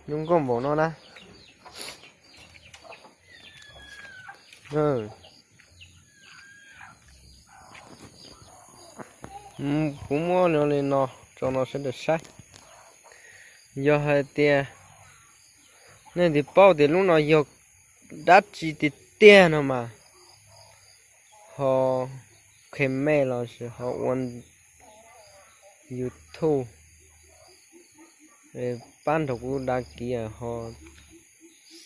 Zoo nkauj npaum no na. Kuv muab li no tso no sawv daws saib. Yog hais tias nej twb paub tias lub no yog dab tsi tiag tiag no mas ho comment los sis ho ua YouTube pab nrog kuv đăng ký ho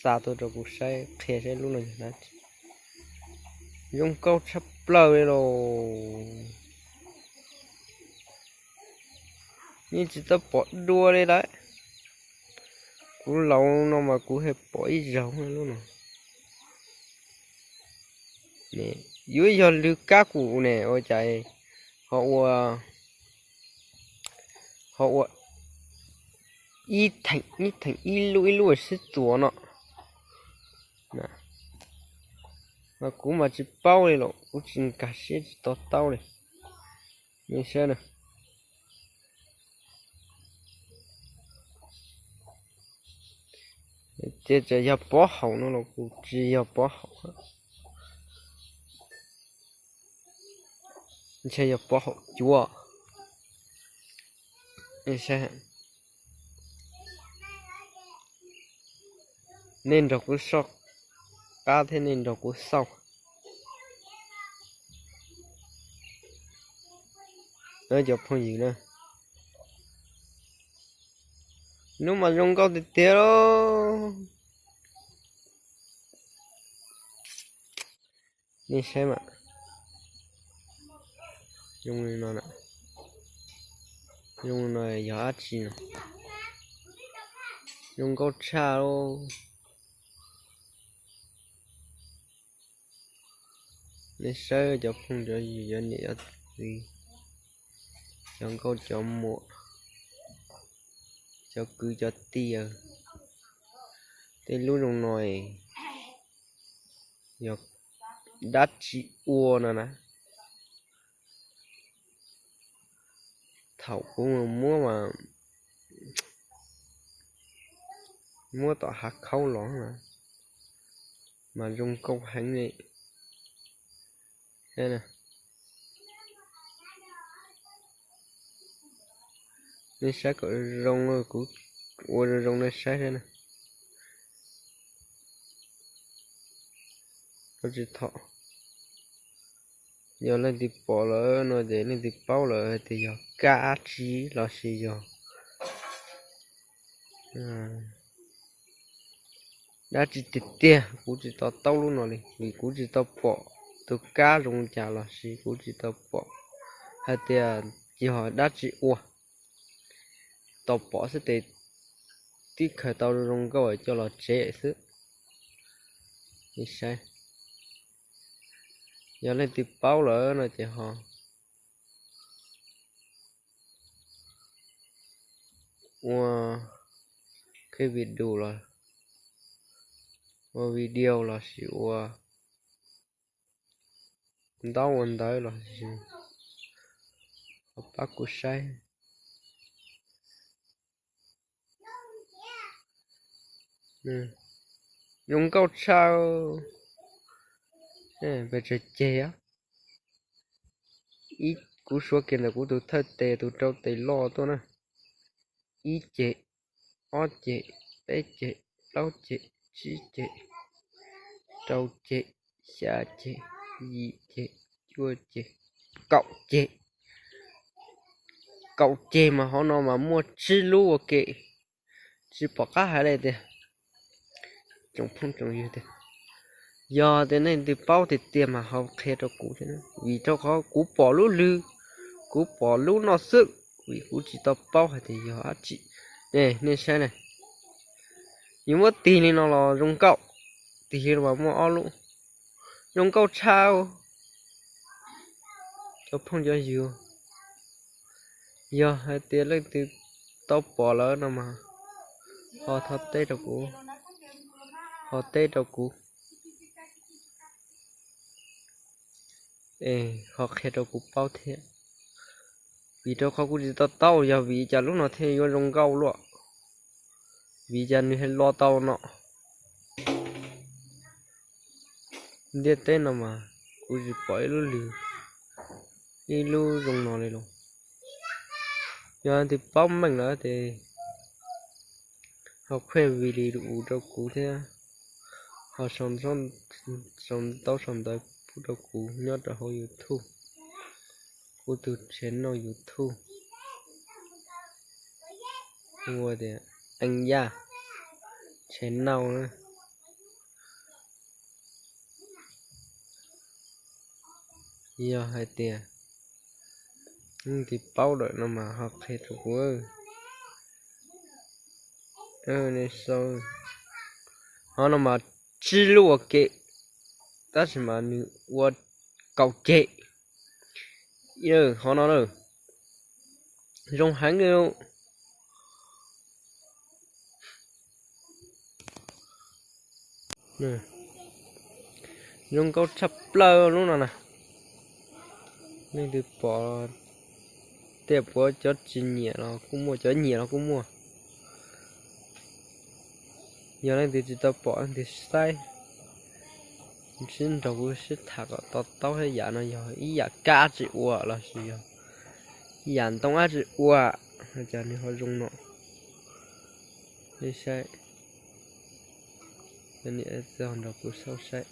xa tuaj rau kuv saib qhia saib lub no yog dab tsi. Zoo nkauj tshaj plaws li los. Yeej tsis tau pom dua li lawm. Kuv laus no mas kuv haj pom ib zaug lub no. Yuav yog lwm kab kuv ne ua cas ho ua, ho ua ib theem ib theem ib lub ib lub sib txuas no. Mas kuv mas tsis paub li los kuv tsis nkag siab tsis to taub li. Nej saib na. Ces tseem yog pov haum no los kuv tsis yog pov haum. Ntshe yog pov haum cuav. Nej nrog kuv soj qab thiab nej nrog kuv xauj. Cov phooj ywg na, lub mas zoo nkauj tiag tiag lauj. Nej saib mas, zoo li no, zoo li no yog dab tsi no? Zoo nkauj tshaj lauj. Nej saib cov phooj cov ywg, cov niam cov txiv, cov nkauj cov muam, cov kwv cov tij, tej lub zoo no yog dab tsi ua no na? Thaum kuv muab mas muab tom hav khaub los mas zoo nkauj heev li. Nej saib kom zoo, kuv ua zoo zoo nej saib thiab na. Tsis tho, yog leej twg pom lawm no ces leej twg paub lawm hais tias yog kab tsi los sis yog dab tsi tiag tiag. Kuv tsis to taub lub no li vim kuv tsis tau pom tus kab zoo li cas los sis kuv tsis tau pom hais tias yog dab tsi ua. Tau pom xwb tes tib khaws tau zoo nkauj coj los tsev xwb. Saib, yog leej twg paub lawm no ces ho ua video los, ua video los sis ua ntaub ua ntawv los sis ho pab kuv saib. Zoo nkauj tshaj, pes tsawg ceg. Kuv suav kiag ntawm kuv tus thawj tes tus rau tes loj tuaj na. Ib ceg, ob ceg, peb ceg, plaub ceg, tsib ceg, rau ceg, xya ceg, yim ceg, cuaj ceg, kaum ceg. Kaum ceg mas hauv no mas muaj tsib lub ua ke, tsis pom qab hais li tiag. Tsoom phooj tsoom ywg tiag, yog tias nej twg paub tiag tiag mas ho qhia rau kuv thiab, vim rau qhov kuv pom lub lw, kuv pom lub no xwb, vim kuv tsis tau paub hais tias yog dab tsi. Nej saib na, yus muab tig li no los zoo nkauj, tig li no mas muaj ob lub, zoo nkauj tshaj. Cov phooj cov ywg, yog hais tias leej twg tau pom lawm no mas ho thov teb rau kuv, ho teb rau kuv es ho qhia rau kuv paub thiab, vim rau qhov kuv tsis to taub yog vim cas lub no thiaj yuav zoo nkauj luaj. Vim cas nws ho los tau no? Ntiaj teb no mas kuv tsis pom ib lub lwg, ib lub zoo no li los. Yog leej twg paub meej lawm ces ho qhia video rau kuv thiab, ho sau ntaub sau ntawv pub rau kuv nyob rau hauv YouTube, kuv tus channel YouTube hu ua tias Eej Yaj channel na. Yog hais tias leej twg paub lawm no mas ho qhia rau kuv. Nej sau, qhov no mas tsib lub ua ke, tab sis mas nws ua kaum ceg. Qhov no na, zoo heev li. Zoo nkauj tshaj plaws lub no na. Leej twg pom, tej puav cov tsis nyiam los kuj muaj, cov nyiam los kuj muaj. Yog leej twg tsis tau pom leej twg saib, sib nrog kuv sib tham kom to taub thiab. Yam no yog ib yam kab dab tsi ua los sis yog ib yam ntoo dab tsi ua, cas nws ho zoo no. Nej saib, nrog kuv saib,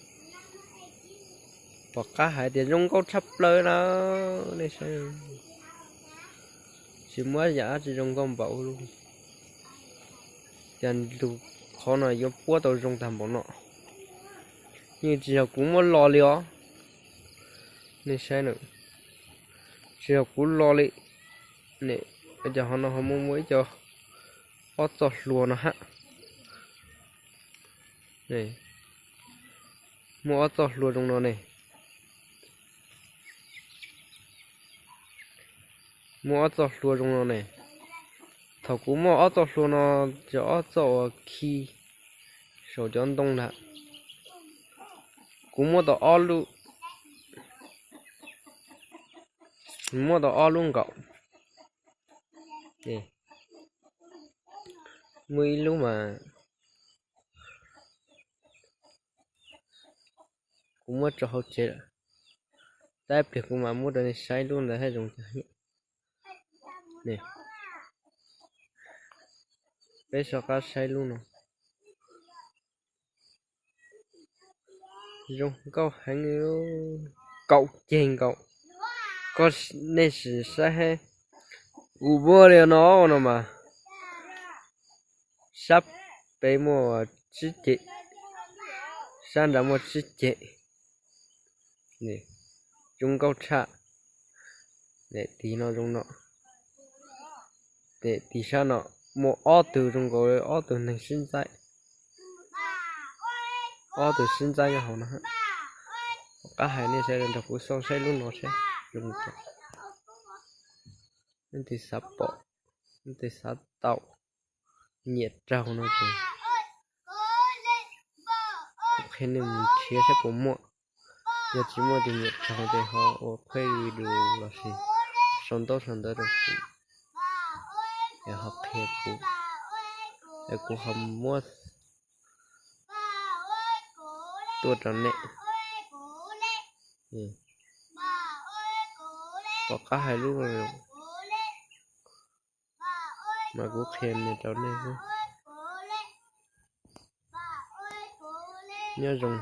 pom qab hais tias zoo nkauj tshaj plaws na. Nej saib, tsis muaj yam dab tsi zoo nkauj npaum li. Cas lub qhov no yuav puab tau zoo tag npaum no? Yeej tsis yog kuv muab lo li os. Nej saib na, tsis yog kuv lo li. Ces qhov no ho muaj muaj ib co ob txoj hlua no hab. Muaj ob txoj hlua zoo no ne. Muaj ob txoj hlua zoo no ne. Thaum kuv muaj ob txoj hlua no, cov ob txoj uas khi saum cov ntoo ntag, kuv muab tau ob lub, muab tau ob lub nkaum. Muaj ib lub mas kuv muab tso hauv tsev lawm. Tab ib pliag kuv mam muab rau nej saib lub ntawd hab zoo cas. Peb soj qab saib lub no. Zoo nkauj heev, kaum ceg nkaus. Koj, nej sim saib hab, ua li no no mas, sab pem muaj tsib ceg, sab nrad muaj tsib ceg. Zoo nkauj tshaj. Tim no zoo no. Tim sab no muaj ob tug zoo nkaus ob tug neeg sib ntxaib. Ob tug sib ntxaib nyob hauv no. Pom qab hais nej saib, nrog kuv xauj saib lub no saib zoo cas. Leej twg xav pom, leej twg xav tau, nyiam raug no ces kuv qhia nej mus nrhiav saib puas muaj. Yog tsis muaj tus nyiam raug ces ho ua pheej video los sis sau ntaub sau ntawv rau kuv, es ho qhia kuv, es kuv ho muab tuaj rau nej. Pom qab hais lub no mas kuv qhia rau nej xwb. Nyob zoo.